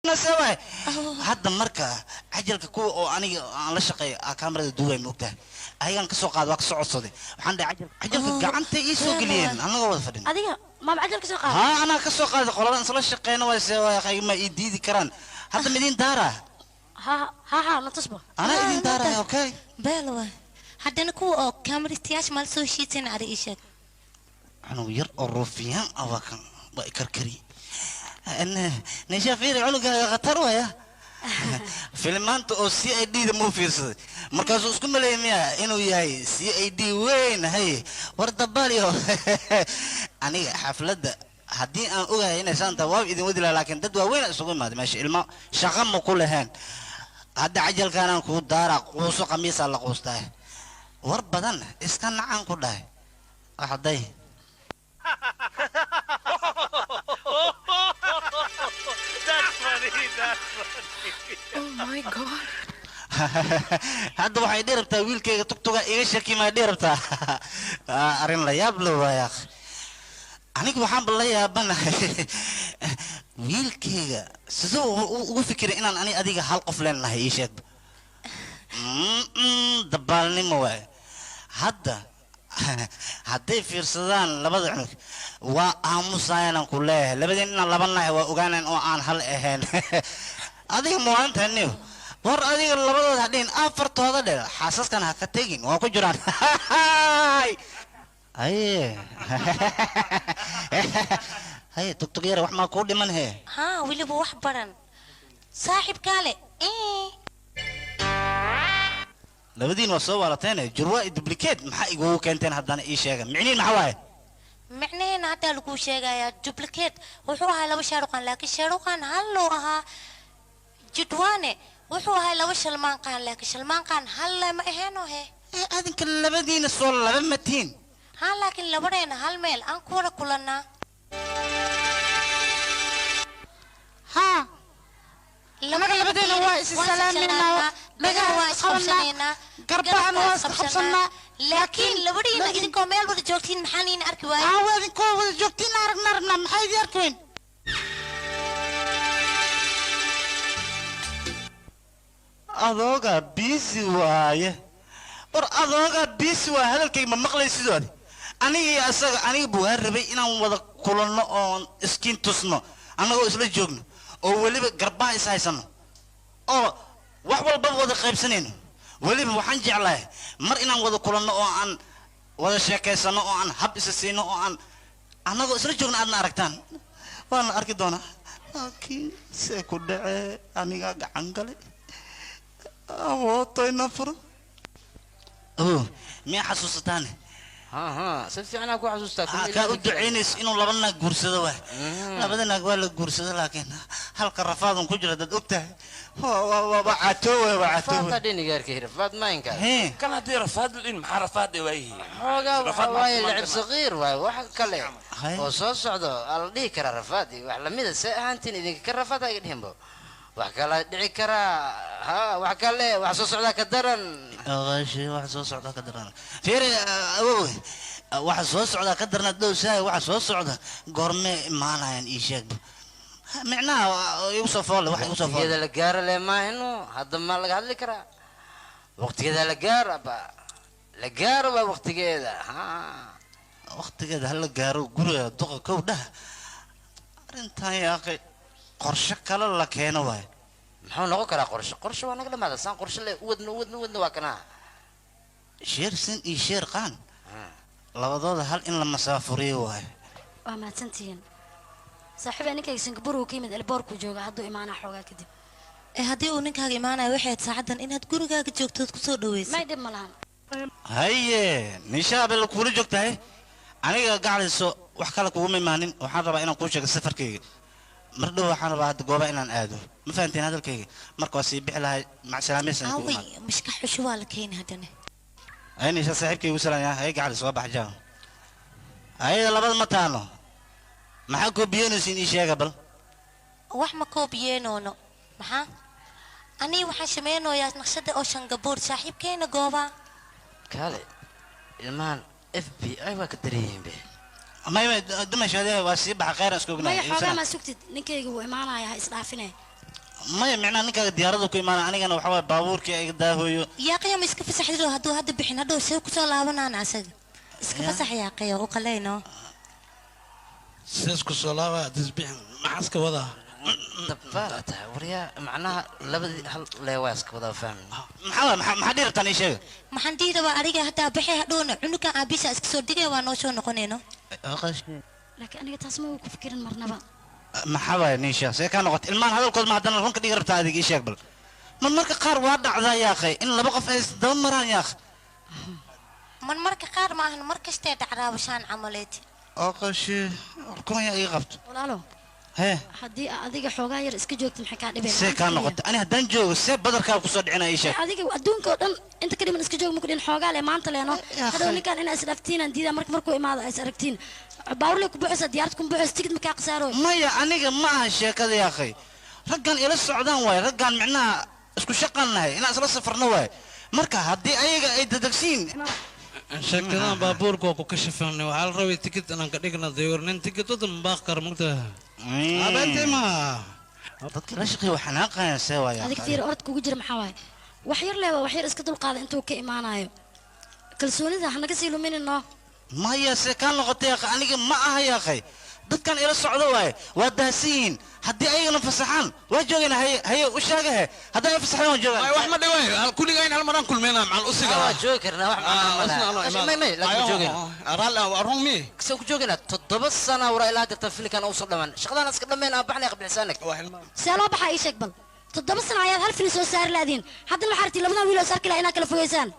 Waay, hadda marka cajalka kuwa oo aniga aan la shaqeeyo aa kaamarada duubay, moogtahay, ayagaan kasoo qaada, waa kasoo codsaday. Waxaan dhahay cajalka Oh, gacanta ii soo been geliyeen waay. Anagoo wada fadhin. Adiga maama cajal ka soo qaada? Haa, anaa kasoo qaaday. Qoladan isla shaqeyna waay, se waay, ma ii diidi karaan. Hadda ma idin daaraa? Ha ha ha, na tusba. Anaa idin daaraya, okay. Beel waay. Haddana kuwa oo kaamaristayaasha maala soo heshiisayna, adiga ii sheeg. Cunug yar oo ruufiyaan ah waa kan, waa ikarkari. Nisha, fiiri, cunugaaga khatar waya. Filimaanta oo CID da muu fiirsaday, markaasuu isku maleeyay miya inuu yahay CID weyn. Hay, war dabaaliyo, aniga xafladda haddii aan ogahay inay saan tahay, waaba idin wadi lahaa, laakiin dad waaweyn isugu imaaday meesha, ilmo shaqa ma ku lahayn. Hadda cajalkaanaan kuu daaraa, quuso, qamiisaa la quustaa. War badan iska nacaan ku dhahay waxday. That's funny. That's funny. Oh my God. Hadda waxay dhihi rabtaa wiilkayga tugtuga iga shaki maa dhihi rabtaa. Arrin la yaab la waaya. Aniga waxaanba la yaabanahay wiilkayga siduu ugu fikiray inaan ani adiga hal qof leenahay. Ii sheegba. Dabaalnimo waaye. Hadda hadday fiirsadaan labada cunug, waa aamusayanaan ku leeyahay. Labadeen inaan laba nahay waa ogaanayn oo aan hal ahayn. Adiga mawaantaniyo, war adiga labadooda hadhihin, afartooda dhe, xaasaskan ha ka tegin, waa ku jiraan. Haye haye, tugtug yare, wax maa kuu dhiman hee? Haa, weliba wax baran saaxiibkaale. Labadiin waa soo waalateene. Jurwa iyo duplicate maxaa igugu keenteen haddana? Ii sheega micnihin maxaa waaye? Micnaheena haddaa laguu sheegayaa. Duplicate wuxuu ahaa laba Shaaruqan, laakiin Shaaruqan hal loo ahaa. Judwaane wuxuu ahaa laba Shalmaanqaan, laakiin Shalmaanqaan hal lama ahaynoo he. Adinka labadiina soo laba matiin? Haa, laakiin labadheena hal meel aan ku wada kulannaa. Haa, annaga labadeena waa is salaameynaa, dhagaha waa dhagaha isqabsanaynaa, garbahana waa isqabsanaa. Laakiin labadhiina idinkoo meel wada joogtiin maxaa niin arki waayay? Aawa, idinkoo wada joogtiin aragna rabnaa, maxaa idin arki weyn? Adoogaa biisi waaye, war adoogaa biisi waaye. Hadalkayga ma maqlay sidoodi? Aniga iyo asaga, aniga buu waa rabay inaan wada kulanno oon iskiin tusno annagoo isla joogno oo weliba garbaha is haysano oo wax walbaba wada qaybsanayno. Weliba waxaan jeclahay mar inaan wada kulanno oo aan wada sheekaysano oo aan hab isa siino oo aan annagoo isla joogno aadna aragtaan. Waana arki doonaa, laakiin see ku dhacee? Anigaa gacan galay awootayna furo. Abow, miyaa xasuusataan? Ha, si fiican aan ku xasuustaa. Ha, kaa u ducaynayso inuu laba naag guursado waay. Labada naag waa la guursado, laakiin halka rafaadun ku jira dad og tahay. Waa caatoowe, waa caatoowe. Rafaadta dhinigaarka, rafaad maynka. Hee. Kan haddii rafaad la dhin, maxaa rafaad ee waayihiin? Xoogaa waxa Rafaad waaye maxaa lacib saqiir waaye. Wax kale Hay. oo soo socdo aa la dhihi karaa rafaad iyo wax lamida. See ahaantiin idinka ka rafaad ha iga dhihinbo, wax kala dhici karaa. Ha, wax kale, wax soo socdaa ka daran. Aqaashi, waxa soo socda ka daran. Fiiri awowe, waxa soo socda ka darna dhow saay. Waxa soo socda goormee imaanayaan? Ii sheegba micnaha igu soo foolle, waxa igu soo Waqtigeeda foolle. la gaaro le maahino, hadda ma laga hadli karaa. Waqtigeeda la gaaro ba, la gaaro waa waqtigeeda. Ha. Waqtigeeda hala gaaro guriga duqa kow dhah. Arrintan yaaqay, qorshe kale la keeno waay. Muxuu noqon karaa qorshe? Qorshe waa naga dhamaada. Saan qorshe le u wadno, u wadno, u wadno, waa kanaa. Sheer sin iyo Sheer Qaan labadooda hal in la masaafuriyo waay. Waa mahadsantihiin saaxiiba. Ninkayga Singapore uu ka yimid, elboorkuu jooga, hadduu imaanaa xoogaa kadib. Ee haddii uu ninkaaga imaanayo, waxay ahayd saacaddan inaad gurigaaga joogtood kusoo dhaweysid. May, dhib ma lahan. Haye nishaabel kuula joogtahay. Aniga gaclayso, wax kale kuguma imaanin. Waxaan rabaa inaan kuu sheego safarkayga mar dhow. Waxaan rabaa hadda gooba inaan aado. Ma fahanteen hadalkayga? Marka waa sii bixi lahay, macsalaameysan kugu Aaway imaan. Mishkax xushu waa la keeni haddana. Haye nisha, saaxiibkay igu salaam. Haye gaclayso, waa bax jaaw. Haye, labada ma taano, maxaa koobiyeynaysiin? Ii sheega bal. Wax ma koobiyeenoono. Maxaa anii waxaan samaynayaa naqshada oo Shangabuur saaxiibkeena goobaa. Kaale, ilmahan FBI waa ka daryihiin be. May may, dumashaade waa sii baxa, khayran isku Maya, ognahay. xoogaa maa sugtid? Ninkayga wuu imaanaya, ha isdhaafine. Maya, micnaha ninkaaga diyaarada ku imaana, anigana waxa waaye baabuurkii iga daahooyo. Yaaqayo, ma iska fasaxdido? Hadduu hadda bixin, hadhow see kusoo laabanaan asaga? Iska fasax, yaaqayo, u qalayno. Sidaas ku soo laaba disbixin, maxaa iska wadaa? Dabaala tahay waryaa, macnaha labadii hal leewaa iska wadaa, fahmin. Maxaa waay? Maxaa dhihi rabtaan? Ii sheega. Maxaan dhihi rabaa, adiga haddaa baxay, hadhowna cunugan aabiisa iska soo dhigay, waa noo soo noqonayno. Laakiin aniga taas ma uu ku fikirin marnaba. Maxaa waay, Niisha? See kaa noqotay? Ilmahan hadalkood ma haddana runka dhigi rabtaa adiga? Ii sheeg bal. Ma marka qaar waa dhacdaa, yaaqay, in laba qof ay isdaba maraan, yaaq. Man marka qaar ma ahan, mar kastee dhacdaabashaan camaleed. Oo qashi warkunya iga qabto. Walaalo. Hee. Haddii adiga xoogaa yar iska joogto, maxay kaa dhibeen? See kaa noqotay? Ani haddaan joogo, see badarkaa kusoo dhicina? Ii sheeg. Adiga adduunka oo dhan inta ka dhiman iska joog, maku dhin. Xoogaa le maanta leeno. Hadhow ninkan inaa isdhaftiinaan diidaa. Marka markuu imaado is aragtiin, baawurle ku buuxaysa, diyaarad ku buuxaysa, tigid makaa khasaarooy. Maya, aniga ma aha sheekada, yaaqay. Raggan ila socdaan waay, raggan micnaha isku shaqan nahay, inaan isla safarno waay. Marka haddii ayaga ay dadegsiin. Sheekadan baabuurka waa ku kashafanay. Waxaa la rabay tikid inaan ka dhigna dayur nin tikid wadan baaq kara mugta abeentay ma. Dadka la shaqeeya waxaan aqayan, see waay? Adiga fiir, orod kugu jira maxaa waaye? Wax yar leeba, wax yar iska dulqaada intuu ka imaanayo. Kalsoonida hanaga sii luminino. Maya, see kaa noqotay, yaaqay? Aniga ma aha, yaaqay. Dadkan ila socdo waaye, waa daahsan yihiin. Haddii ayagana fasaxaan, waa joogayna. Haye, haye, u sheegahe, hadday ay fasaxaan, waan joogaan. Wax ma dhiwayo, kulligayn hal maraan kulmeyna macal usiga. Waa joogi karnaa, wax macna ma laha. May, may, laakiin ma joogayno. Raalli ah, run mi. Kasoo ku joogaynaa 7 sana waraa ilaa dirta filinkan uusan dhamaan, shaqadaan iska dhammayn aan baxnay qablisaanag. See loo baxaa? Ii sheeg bal. 7 sano ayaad hal filin soo saari laadiin, haddana waxaa rabtiin labadan wiil oo is arki lahaa inaad kala fogeysaan.